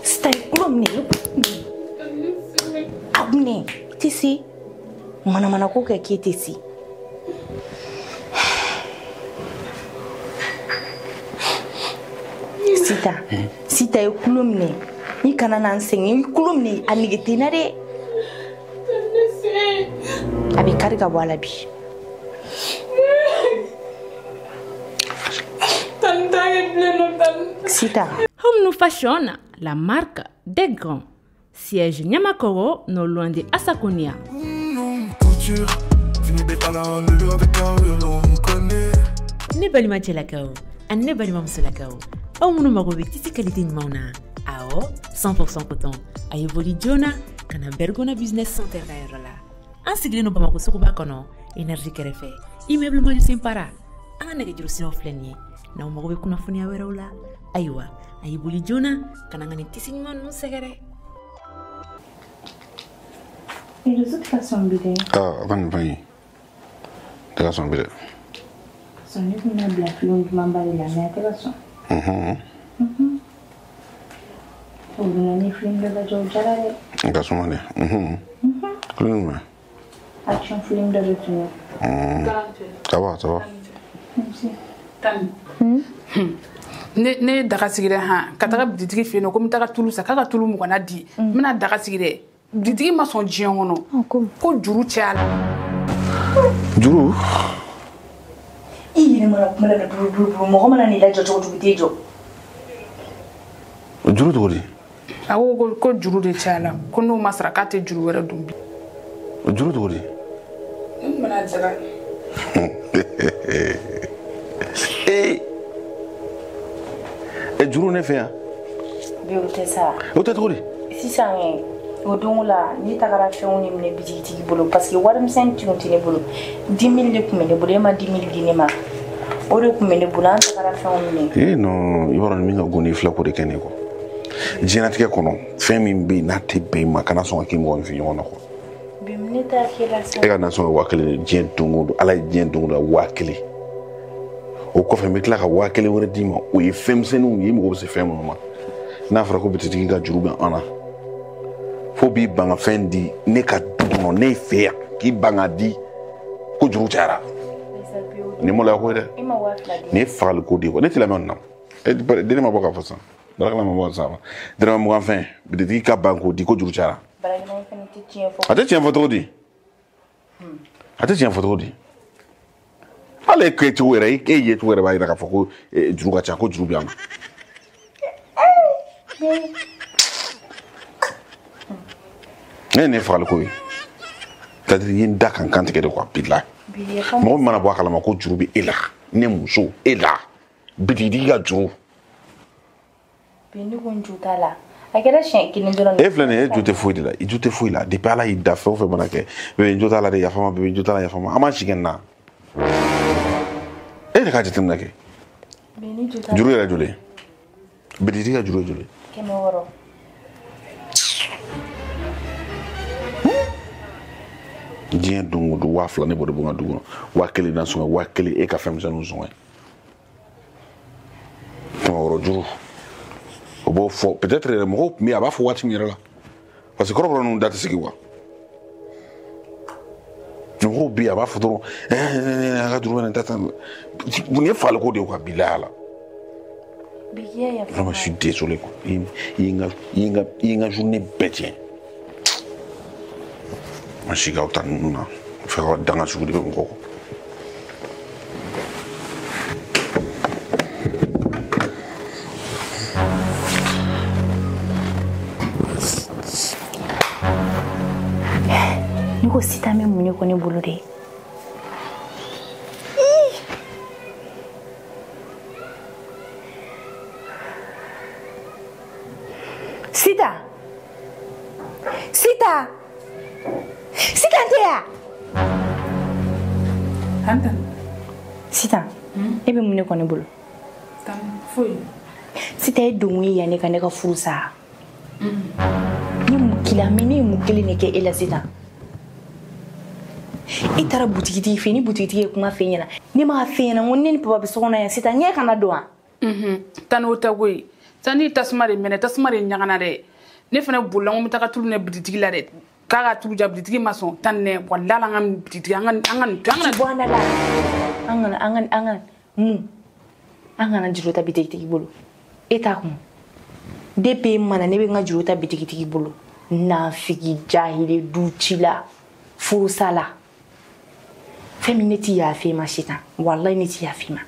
Sitan i kulo minɛ a minɛ tɛ se manamana ko kɛ k'e tɛ se. Sita Sita i kulo minɛ i kana na n sɛgɛn i kulo minɛ a nege tɛ n na dɛ. A bɛ kari ka bɔ a la bi. Sita. Home New Fashion, la marque des grands. Siège Nyamakoro, non loin de Asakonia. Ne balima cɛlakaw ani ne balima musolakaw aw minnu mago bɛ tisi qualité ɲumanw na awɔ 100% coton a ye boli joona ka na Bergona Business Center ka yɔrɔ la an sigilen don Bamakɔ suguba kɔnɔ énergie kɛrɛfɛ immeuble Majusen Para an ka nɛgɛjuru siraw filɛ nin ye n'aw mago bɛ kunnafoniya wɛrɛw la ayiwa a ye boli joona ka na n ka nin tisi ɲuman ninnu sɛgɛrɛ. Réseau tɛ ka sɔn bi dɛ. Ah, a ka nin fɛn in tɛ ka sɔn bi dɛ. Sɔn ne kun bɛna bila film dumanba de la mais a tɛ ka sɔn. O donna ni film dɔ lajɛ o diyara dɛ. A ka suma dɛ. Film jumɛn? Action film dɔ de tun ye. Ça va, ça va. Tani. Ne ye daga sigi dɛ han ka taga bitigi fɛ yen nɔ ko n bɛ taga tulu san k'a ka tulu 20 di n bɛna daga sigi dɛ bitigi ma sɔn diɲɛ kɔnɔ ko juru cayala. Juru? I yɛrɛ mana kuma la duru duru duru mɔgɔ mana n'i lajɔ cogo cogo i t'e jɔ. Juru cogo di? A ko ko juru de cayala ko n'o ma sara k'a tɛ juru wɛrɛ dun bi. Juru cogo di? Ne tun bɛna daga. Ee juru ne fɛ yan. Bi o tɛ sa. O tɛ cogo di? Sisan o don la ne tagara fɛnw de minɛ bitigitigi bolo parce que warimisɛn tun tɛ ne bolo 10 000 de tun bɛ ne bolo e ma 10 000 di ne ma o de tun bɛ ne bolo an tagara fɛnw minɛ. Ee non i b'a dɔn min ka go ni filɛ k'o de kɛ ne kɔ diɲɛlatigɛ kɔnɔ fɛn min bɛ yen n'a tɛ bɛn i ma kana sɔn ka k'i mɔgɔninfin ɲɔgɔn na quoi. Bi ne t'a kɛ la sa. E ka nasɔngɔ ye 1000 de diɲɛ don o don ala ye diɲɛ don o don 1000 o kɔfɛ n bɛ tila ka 1000 wɛrɛ d'i ma o ye fɛnmisɛnninw ye i mago bɛ se fɛn minnu ma n'a fɔra ko bitigitigi ka juru bɛ an na fo b'i ban ka fɛn di ne ka du kɔnɔ ne fɛ yan k'i ban ka di ko juru cayara nin maloya ko ye dɛ nin ye fagali ko de ye ne tɛ lamɛn nin na den ma bɔ k'a fɔ sisan baarakɛla ma bɔ sisan dɛrɛmɛ 20 fɛn bitigitigi ka ban k'o di ko juru cayara a tɛ tiɲɛ fɔ cogo di a tɛ tiɲɛ fɔ cogo di hali e kɛcogo yɛrɛ e ye cogo yɛrɛ b'a jira k'a fɔ ko juru ka ca ko juru bɛ yan nɔ. Ne ye ne fagali ko ye c'est-à-dire i ye n da ka n kan tigɛ de quoi bilahi mɔgɔ min mana bɔ a kalama ko juru bɛ e la ne muso e la bitigitigi ka juru. Bi ne ko n jo t'a la a kɛra siɲɛ kelen dɔrɔn. E filɛ nin ye e jo tɛ foyi de la i jo tɛ foyi la depuis ala y'i da fɛn o fɛn mana kɛ bébé n jo t'a la dɛ yafa n ma bébé n jo t'a la yafa n ma an b'an si kɛ nin na e yɛrɛ k'a jateminɛ kɛ juru yɛrɛ joli bitigitigi ka juru ye joli. 600. Diɲɛ don o don 2000 ne b'o de bɔ n ka du kɔnɔ 1000 nasɔngɔ 1000 e ka fɛn misɛnninw sɔngɔ ye 600 juru o b'o fɔ peut-être yɛrɛ mɔgɔw tun bɛ yen a b'a fɔ waati min yɛrɛ la parce que kɔrɔbɔrɔ ninnu da tɛ sigi quoi mɔgɔw bɛ yen a b'a fɔ dɔrɔn a ka juru bɛ nin ta tan nin ye fagaliko de ye quoi bilahi ala. Vraiment je suis désolé quoi i ye n ka journée bɛɛ tiɲɛ. Ma si k'aw ta ninnu na fɛ ka danga sugu de bɛ mɔgɔ kɔ. Ne ko Sitan bɛ mun de kɔ ne bolo dɛ? Sita! Sita! Sitan tɛ yan? Anta. Sitan, e bɛ mun de kɔ ne bolo? Tan foyi. Sitan e donkun ye yan ne ka ne ka furu sa. Ne mun k'i la mais ne ye mun kelen de kɛ e la Sitan? E taara butigitigi fɛ ni butigitigi ye kuma f'e ɲɛna ne m'a f'e ɲɛna n ko ne ni papa bɛ so kɔnɔ yan Sitan ɲɛ kana don wa? Tan o tɛ koyi. Sani tasuma de mɛnɛ tasuma de ɲagana dɛ ne fana bolila n ko n bɛ taga tulu minɛ bitigi la dɛ k'a ka tulu ja bitigi ma sɔn tan nɛ walahi an ka bitigi an ka nin to an kana bɔ an da la an kana mun an kana juru ta bitigitigi bolo e t'a kun depuis e mana ne bɛ n ka juru ta bitigitigi bolo nafigi jahili ducila furusa la fɛn min ne ti yafa i ma sisan walahi ne ti yafa i ma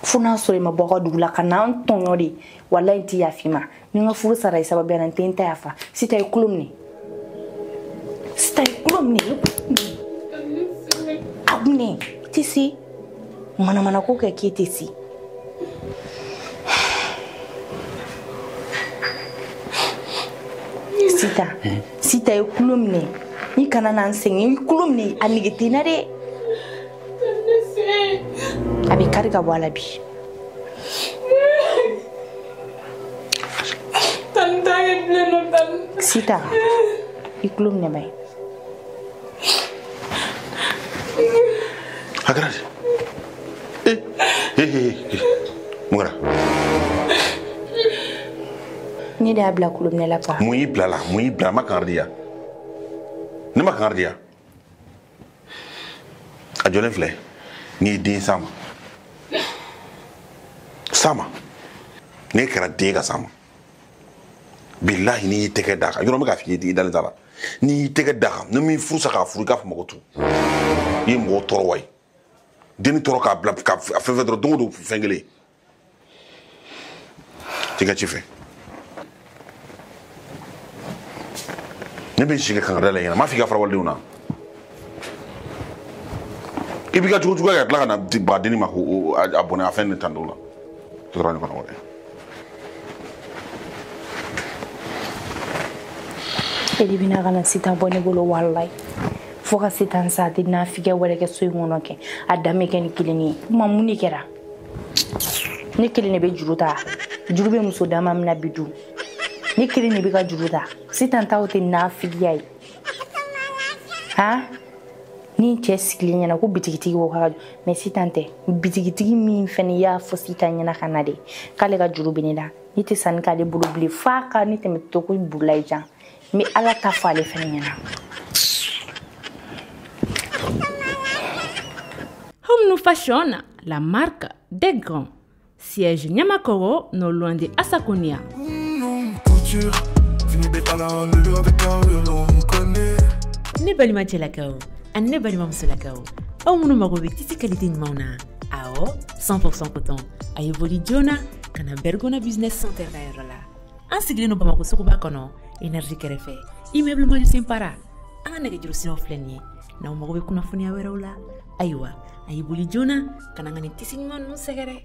fo n'a sɔrɔ i ma bɔ aw ka dugu la ka na an tɔɲɔ de walahi n ti yafa i ma ni n ka furu sara i sababuya la n tɛ n ta yafa sisan i kulo minɛ sisan i kulo minɛ a minɛ i tɛ se manamanako kɛ k'e tɛ se. Sita i kulo minɛ i kana na n sɛgɛn i kulo minɛ a nege tɛ n na dɛ. A bɛ kari ka bɔ a la bi. Sita i kulo minɛ ba ye. A kɛra di? Mun kɛra? Ne de y'a bila kulo minɛ la quoi. Mun y'i bila la? Mun y'i bila? Ma kangari di yan. Ne ma kangari di yan. A jɔlen filɛ. N'i ye den s'a ma. S'a ma. N'e kɛra den ka s'a ma. Bilahi n'i y'i tɛgɛ d'a kan. Yɔrɔ n bɛ k'a f'i ye i dalen t'a la. N'i y'i tɛgɛ d'a kan, ni m'i furu sa k'a furu i k'a fɔ ma ko tu. I ye mɔgɔ tɔɔrɔ wa ye. Denni tɔɔrɔ k'a bila ka fɛn fɛn dɔrɔn don o don fɛn kelen. T'i ka ci fɛ. Ne bɛ n si kɛ kangari da la i ɲɛna. N m'a f'i ka fara walidenw na. I b'i ka cogo juguya kɛ ka tila ka na ba denni ma ko a bɔnɛ a fɛn ne tan dɔw la. Tora ɲɔgɔn na wɛrɛ. E de bɛna ka na sitan bɔ ne bolo walayi. Fo ka sitan sa a tɛ nafikɛ wɛrɛ kɛ so in kɔnɔ kɛ. A dan bɛ kɛ ni kelen ye. Kuma mun de kɛra? Ne kelen de bɛ juru ta. Juru bɛ muso dama min na bi dun. Ne kelen de bɛ ka juru ta. Sitan taw tɛ nafigiya ye. Han? Ni cɛ sigilen ɲɛna ko bitigitigi ko k'a ka mais sitan tɛ bitigitigi min fɛnɛ y'a fɔ sitan ɲɛna ka na de k'ale ka juru bɛ ne la ne tɛ sanni k'ale bolo bilen f'a ka ne tɛmɛ to ko burulayi jan n bɛ ala ta fɔ ale fɛnɛ ɲɛna. Home Fashion, la marque des grands. Siège Niamakoro, non loin de Assakonia. Ne balima cɛlakaw ani ne balima musolakaw aw minnu mago bɛ tisi qualité ɲumanw na awɔ 100% coton a ye boli joona ka na Bergona Business Center ka yɔrɔ la an sigilen don Bamakɔ suguba kɔnɔ énergie kɛrɛfɛ immeuble Malisen Para an ka nɛgɛjuru siraw filɛ nin ye n'aw mago bɛ kunnafoniya wɛrɛw la ayiwa a ye boli joona ka na an ka nin tisi ɲuman ninnu sɛgɛrɛ.